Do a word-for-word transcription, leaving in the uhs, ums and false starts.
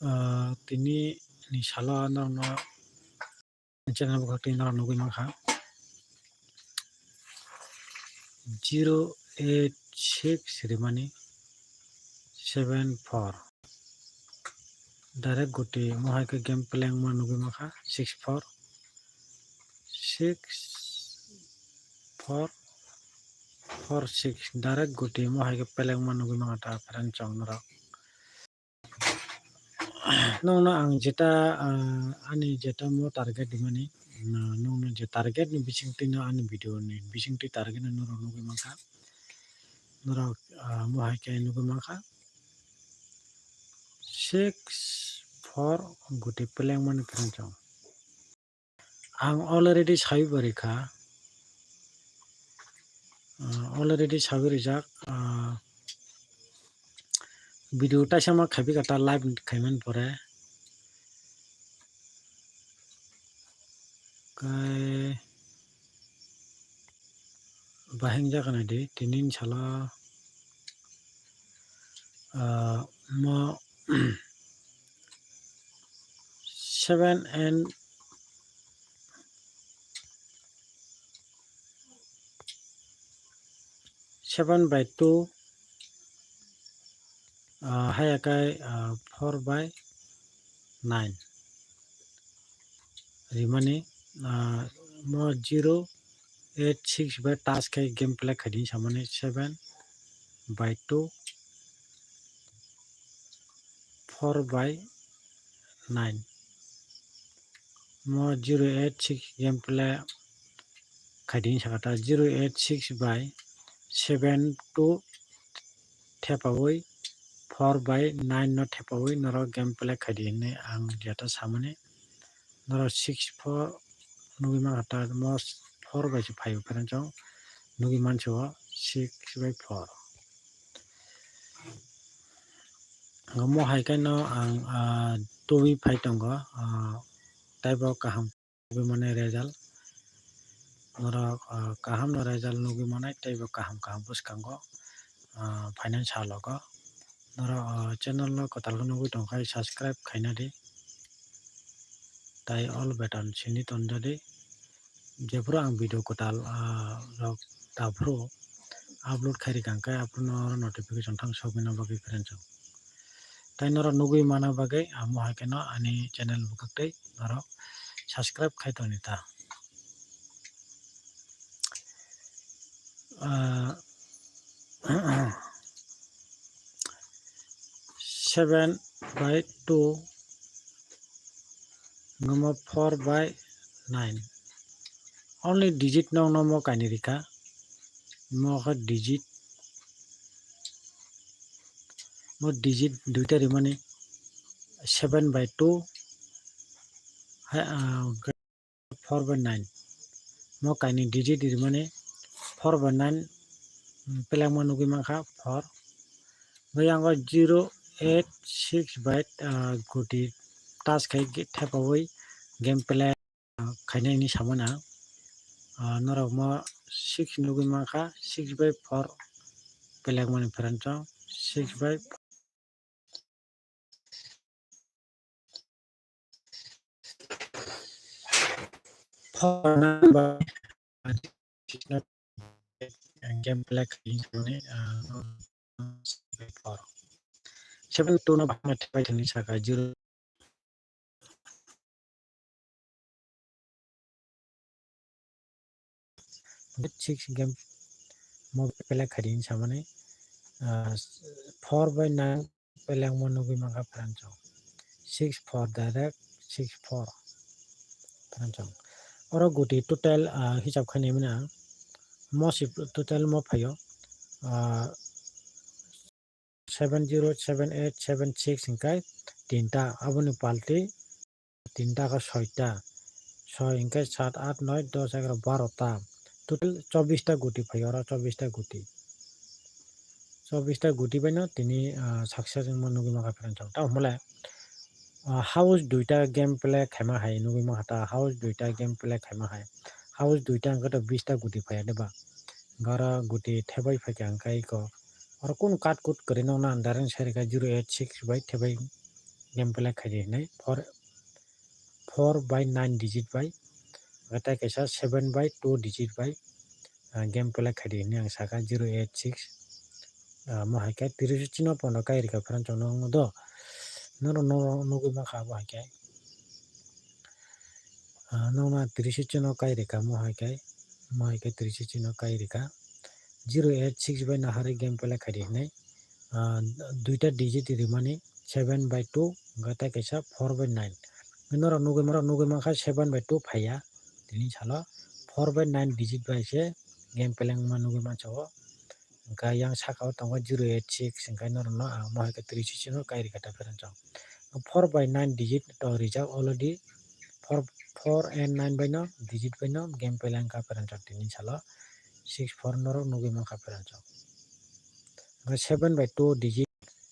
Ah, tini ni salo norokno channel bwkhak twi norok nugwi mankha zero eight six rimani seven four. Direct guti mo hai khe game play wngma nugwi mankha six four, six four, four six. Direct guti mo hai khe play wngma nugwi mankha ta friend chong norok. Nokno ang jeta, ah, ani jeta mo target rimani, ah, nokno je target ni bisingtwi no ani video ni bisingtwi target no norok nugwi mankha. Norok, ah, mo hai khe nugwi mankha six four guti play wngmani friend chong. Ang already sawi bo rikha. Ah, already sawi rijak. Ah, video taisa ma khaibi kata live khaimani pore. Kai bahing jakana di tinin sala, ah, mo seven and seven by two, ah, haya kai, ah, four by nine. Rimani, ah, mo zero eight six by touch khai game play khaidi samani seven by two, four by nine. Mo zero eight six game play khaidi sakata zero eight six by seven two thepawi four by nine no thepawi norok game play khaidi hinwi ang jeta samani. Norok six four nugwi mankha ta mo four by se phaio friend chong nugwi mansi o six by four. Omo hai khe no ang, ah, tubui phai tongo, ah, taibo kaham nugwi mani result. Norok, ah, kaham no result nugwi manai teibo kaham kaham bwskango, ah, finance salogo. Norok, ah, channel no kwtal khe nugwi tongkha subscribe khaina di. Tai all button sini tonjadi. Jephuru ang video kwtal, ah, rok taphuru upload khairikha hwnkhe aphuru no notification thang sogwina bagwi friend chong. Tai norok nugwi mana bagwi amo hai kheno ani channel bwkhak tei norok subscribe khai tongni ta. Ah, seven by two, nomo four by nine. Only digit no nomo kaini rika. Mo khe digit, mo digit duita rimani seven by two hai, ah, four by nine. Mo kaini digit rimani four by nine, mm, pelengma nugwi mankha four. Bai yango zero eight six by, ah, guti touch khai ge-, thepawi game play, ah, khaina hini samana. Ah, norok mo six nugwi mankha, six by four pelengmani friend chong, six by four number game play khaini, ah, seven two no bahai ma thepai thangni saka zero. Six game mo pelek khaidi hinwi samani, ah, four by nine pelengmo nugwi mankha friend chong. Six four direct, six four friend chong. Oro guti total, ah, hisab khainai mani ang. Mo si total mo phaio, ah, seven zero, seven eight, seven six hingkai tinta, aboni palti tinta khe soita, soi hingkai sat, at, noi, dos, egaroh, baroh ta, total chobbish ta guti phaio, oro chobbish ta guti, chobbish ta guti baino tini, ah, success wngma nugwi mankha friend chong. Tamo hwnle, ah, house duita game play khaima hai nugwi mankha ta, house duita game play khaima hai, house duita hwnkhe to bish ta guti phaiya de ba, hwnkhe oro guti thebai phaikha hwnkhe iko Aro kunu cut cut kwrwi nokna ang direct sai rwkha zero eight six bai thebai game play khaidi hinwi four, four by nine digit bai, hwnkhe tai kaisa seven by two digit bai, ah, game play khaidi hinwi ang sakha zero eight six. Ah, mo hai khe tris chino pono kai rwkha friends, chwng nukgo do. Norok, norok nugwi mankha abo hai khe. Ah, nokna tris chino kai rwkha mo hai khe, mo hai khe tris chino kai rwkha. Zero eight six bai nahari game play khaidi hinwi, ah, duita digit rimani seven by two, hwnkhe tai kaisa four by nine. Norok nugwi, norok nugwi mankha seven by two phaiya, tini salo four by nine digit bai se game play wngma nugwi mansa o. Hwnkhe yang saka o tongo zero eight six, hwnkhe norokno ang mo hai khe tris chino kai rwkha ta friends chwng. Four by nine digit to rijak already, four, four and nine bai no digit bai no game play wngkha friends chwng tini salo. Six four norok nugwi mankha friends chwng. Hwnkhe seven by two digit.